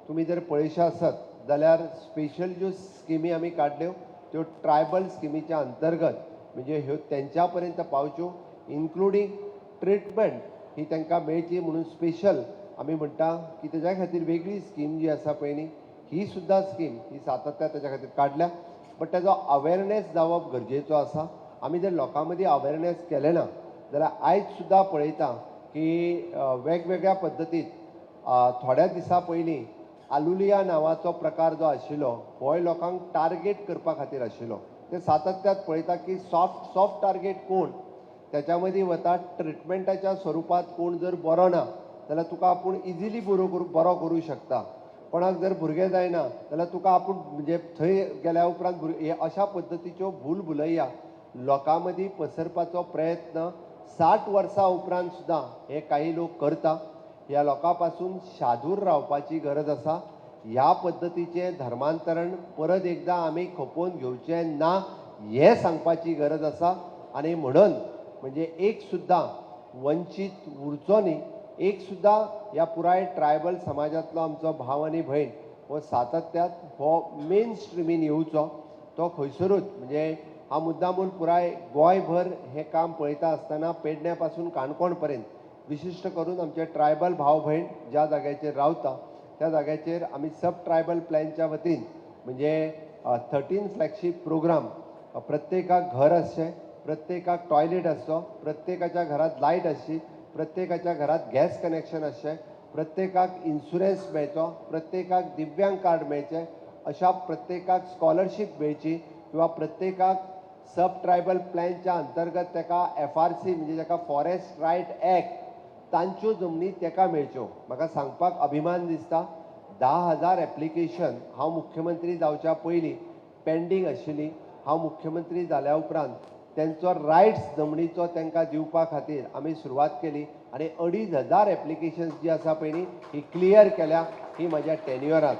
तुमी जर पळयशे आसत जाल्यार स्पेशल ज्यो स्किमी आमी काडल्यो त्यो ट्रायबल स्किमीच्या अंतर्गत, म्हणजे ह्यो तेंच्या पर्यंत पावच्यो, इन्क्लुडींग ट्रिटमेंट ही तांकां मेळची म्हणून स्पेशल आमी म्हणटा की तेज्या खातीर वेगळी स्कीम जी आसा पळय न्ही, ही सुद्दां स्कीम ही सातत्यान तेज्या खातीर काडल्या. बट तेजो अवेरनेस जावप गरजेचो आसा. आमी जर लोकां मदीं अवेरनेस केलें ना जाल्यार आयज सुद्दां पळयता की वेगवेगळ्या पद्दतीत थोड्या दिसां पयलीं आलुलिया नांवाचो प्रकार जो आशिल्लो होय लोकांक टार्गेट करपा खातीर आशिल्लो. ते सातत्यात पळयता की सॉफ्ट टार्गेट कोण, त्याच्या मदीं वता. ट्रिटमेंटाच्या स्वरुपांत कोण जर बरो ना जाल्यार तुका आपूण इजिली बरो करूं शकता. कोणाक जर भुरगें जायना जाल्यार तुका आपूण म्हणजे थंय गेल्या उपरांत हे अशा पद्दतीच्यो भूल भुलैया लोकां मदीं पसरपाचो प्रयत्न 60 वर्सां उपरांत सुद्दां हे काही लोक करता. ह्या लोकां पासून शादूर रावपाची गरज आसा. ह्या पद्दतीचें धर्मांतरण परत एकदां आमी खपोवन घेवचें ना हें सांगपाची गरज आसा. आनी म्हणून म्हणजे एक सुद्दां वंचीत उरचो न्ही, एक सुद्दां ह्या पुराय ट्रायबल समाजांतलो आमचो भाव आनी भयण हो सातत्यात हो मेन स्ट्रिमीन येवचो. तो खंयसरूच म्हणजे हांव मुद्दामून पुराय गोंयभर हें काम पळयता आसतना पेडण्या पासून काणकोण पर्यंत विशिश्ट करून आमचे ट्रायबल भाव भयण ज्या जाग्याचेर रावता त्या जाग्याचेर आमी सब ट्रायबल प्लॅनच्या वतीन म्हणजे 13 फ्लॅगशीप प्रोग्राम, प्रत्येकाक घर आसचें, प्रत्येकाक टॉयलेट आसचो, प्रत्येकाच्या घरांत लायट आसची, प्रत्येकाच्या घरांत गॅस कनेक्शन आसचें, प्रत्येकाक इन्शुरन्स मेळचो, प्रत्येकाक दिव्यांग कार्ड मेळचें, अशा प्रत्येकाक स्कॉलरशीप मेळची किंवा प्रत्येकाक सब ट्रायबल प्लॅनच्या अंतर्गत ताका एफ आर सी म्हणजे ताका फॉरेस्ट रायट एक्ट तांच्यो जमनी ताका मेळच्यो. म्हाका सांगपाक अभिमान दिसता, 10,000 एप्लिकेशन हांव मुख्यमंत्री जावच्या पयलीं पेंडींग आशिल्ली. हांव मुख्यमंत्री जाल्या उपरांत तेंचो रायट्स जमनीचो तांकां दिवपा खातीर आमी सुरवात केली आनी 2500 एप्लिकेशन्स जी आसा पळय न्ही ही क्लियर केल्या ही म्हज्या टेन्युअरांत.